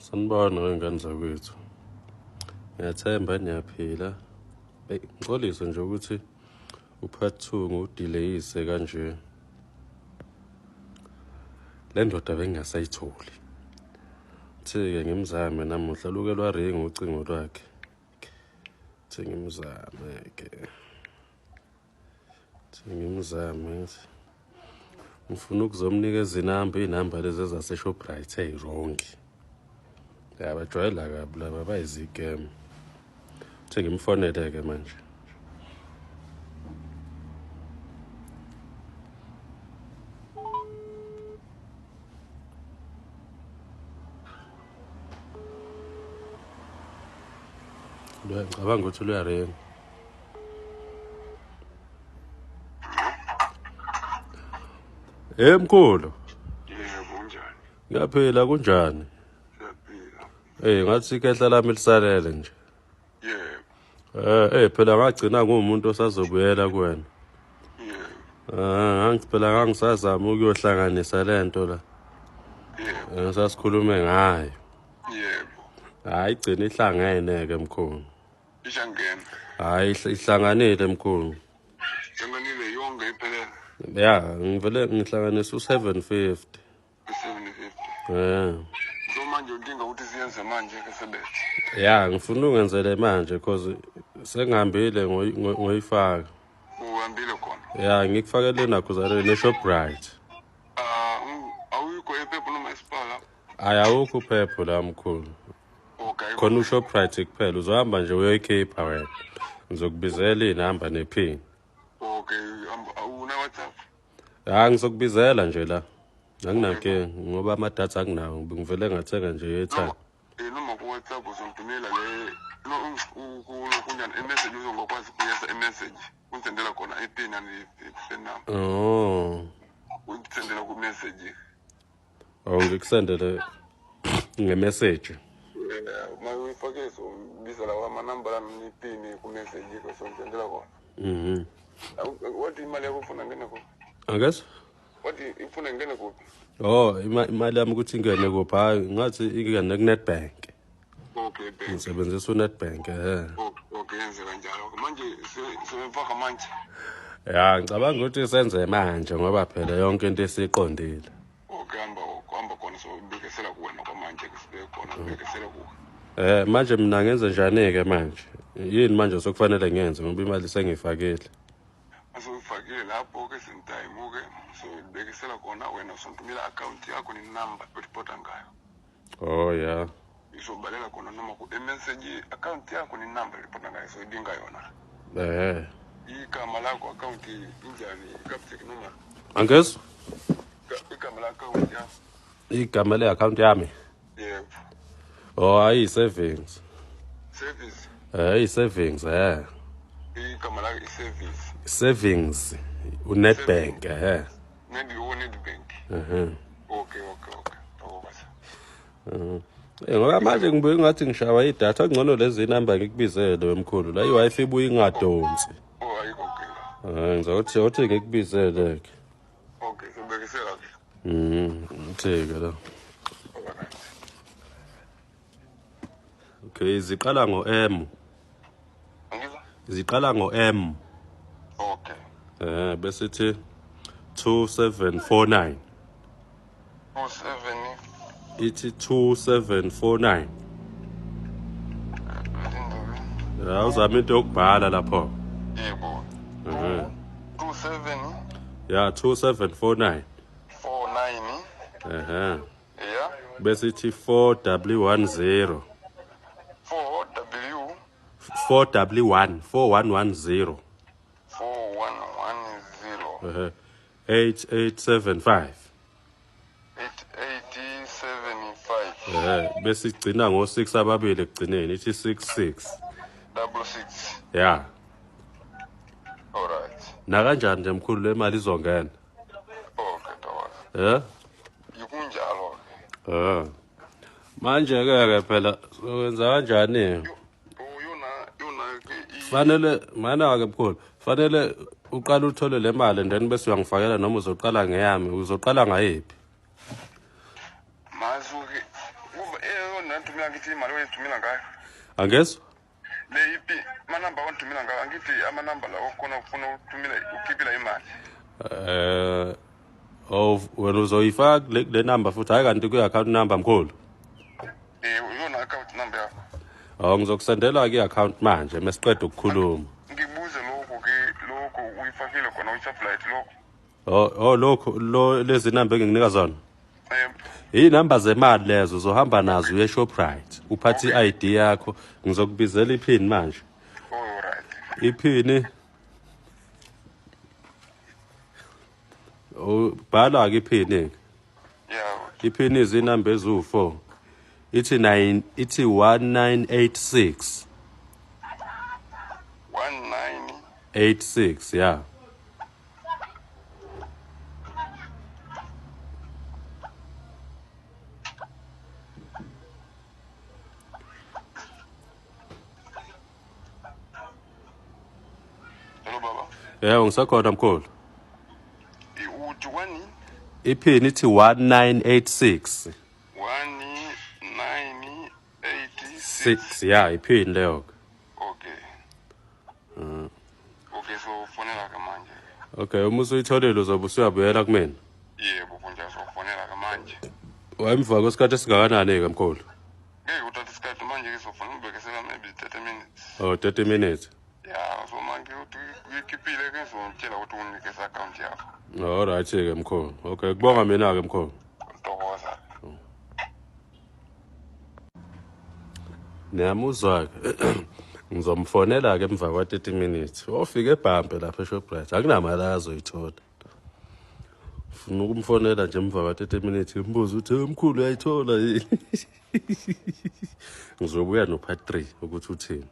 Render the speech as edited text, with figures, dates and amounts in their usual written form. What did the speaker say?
Sanibona wey'ngane zakwethu. Ngiyathemba niyaphila. Eyi, ngixolise nje ukuthi u-part 2 ngiwudileyise kanje. Le ndoda bengingasayitholi. Thi-ke ngimzame namuhla luke lwaringa ucingo lwakhe. Thi ngimzame-ke. Thi ngimzame ngithi ngifuna ukuzomnikeza inamba iy'namba lezi ezase-Shoprite ey'rongi. Ya bajwayela kabi laba bayizigemu. Thi ngimfonele-ke manje. Ngicabanga ukuthi luyaringa. Hey mkhulu. Yebo kunjani? Ngiyaphila kunjani? Siyaphila. Eh ngathi ikhehla lami lisalele nje. Yebo. Eh phela ngagcina ngumuntu osazobuyela kuwena. Yebo. Ah ngithi phela ngangisazama ukuyohlanganisa lento la. Yebo. Ngisasikhulume ngayo. Yebo. Hayi igcina ihlangene ke mkhulu. Ishangena. Hayi ihlanganile mkhulu. Ihlanganile yonke iphelele. Ya ngivele ngihlanganisa u750. U750. Eh. So manje udinga ukuthi siyenze manje ke sebethe. Ya ngifuna ungenzele manje because sengihambile ngoyifaka. Uhambile khona. Ya ngikufakele nakho zale ne Shoprite. Ah awukho ephepha noma esipala. Hayi awukho uphepho la mkhulu. Okay. Khona uShoprite kuphela uzohamba nje uyoyikhipha wena. Ngizokubizela inamba nephini. Okay, awuna WhatsApp. Ha ngizokubizela nje la. Anginankinga ngoba amadatha anginawo ngivele ngathenga nje airtime. Noma ku WhatsApp uzongithumela le no kunjani i-message uzongakwazi kuyesa i-message unisendela khona i-pin and i-phone number. Oh. Unisendela ku message. Oh ngikusendele nge-message. Yeah, uma uyifake so biza lawa amanamba lami ne-pin ku message so ngisendela khona. Mhm. Wathi imali yakho ufuna ngene kuphi? Angezwa? Wathi ifuna ngene kuphi? Oh imali yami ukuthi ingene kuphi? Hayi ngathi ingene ku-Nedbank. Okay, bank. Ngisebenzisa uNedbank eh. Okay, yenze kanjalo. Manje sebefaka manje. Ya ngicabanga ukuthi senze manje ngoba phela yonke into esiqondile. Okay, hamba khona so ubekesela kuwena kwamanje ke sibe khona ubekesela kuwe. Eh manje mina ngenze njani ke manje? Yini manje sokufanele ngenze ngoba imali sengifakile. Asuyifakile lapho ke same ke so ubekesela khona wena usontumela account yakho ni number oripota ngayo. Oh yeah. Izobalela khona noma ku message account yakho ni number oripota ngayo so idinga yona. Eh. Igama lakho account injani? Capitec noma? Angezwa? Igama la account yakho. Igama le account yami. Yebo. Oh ayi savings. Service. Eh savings eh. Igama lakho i-service. Savings uNedbank eh. Nedbank. Mhm. Okay okay okay. Thokoza. Eh ngoba manje ngibuye ngathi ngishawa idatha ngcono lezi number ngikubizele wemkhulu la iWi-Fi ibuye ingadonsi. Oh ayikho inkinga. Eh ngizokuthi uthi ngikubizele ke. Okay, sobekisela ke. Mhm, uthike la. Alright. Okay, ziqala ngo-M. Angizwa? Ziqala ngo-M. Okay. Eh bese ithi 2749. 27 Ithi 2749. Ya uzama into yokubhala lapho. Yebo. Mhm. 27 Ya 2749. 49 Ehhe. yeah Bese ithi 4W10. 4W 4W1 4110. 4110 Ehhe. 8875. 8875 Ehhe bese igcina ngo6 ababili ekugcineni ithi 66. 66. Ya. All right. Na kanjani nje mkhulu le mali izongena? Okay, thokoza. Eh? Ikunjalo ke. Eh. Manje ke ke phela wenza kanjani? Yona yona ke Fanele mana ke mkhulu, fanele uqale uthole le mali and then bese uyangifakela noma uzoqala ngeyami, uzoqala ngayiphi? Mazuke Kuba eyona nithumela ngithi imali oyithumela ngayo. Angezwa? Le ipi amanamba onithumela ngayo, angithi amanamba lawo khona ufuna ukuthumela ukhiphela imali. Oh, wena uzoyifaka kule number futhi, hayi kanti kwi-account number mkhulu. Iyona account number yakho. Oh, ngizokusendela-ke i-account manje mesiqeda ukukhuluma. Ngibuze lokho ke, lokho uyifakile khona uyi-Shoprite lokho. Oh, lokho lo lezi number engikunika zona. Iy'namba zemali lezo uzohamba nazo uye eShoprite, uphathe i-ID yakho, ngizokubizela iphini manje. All right. Iphini bhala-ke iphini. Yeah. Iphini izinamba eziwu-4. Ithi 9, ithi 1986. 19 86, yeah. Hello baba. Yebo, ngisakhona mkhulu. Uthi 1 Iphini ithi 1986. 1986. 6, yeah, iphini leyo. Okay. Okay, so fonela ke manje. Okay, uma usuyitholile uzobe usuyabuyela kumina. Yebo, kunjalo, sofonela ke manje. Emva kwesikhathi esingakanani-ke mkhulu? Ngeke uthathe isikhathi manje ke, sofuna ubhekisela maybe 30 minutes. Oh, 30 minutes. Yeah, so manje uthi uyikhiphile ke, ngizongitshela ukuthi unginikeze account yakho. All right-ke mkhulu. Okay, kubonga mina-ke mkhulu. Ntokoza. Niyamuzwa-ke. Ngizomfonela-ke emva kwa-30 minutes. Wofika ebhampe lapha eShoprite. Akunamali azoyithola. Funa ukumfonela nje emva kwa-30 minutes ngimbuze ukuthi mkhulu uyayithola yini. Ngizobuya no-part 3 ukuthi uthini.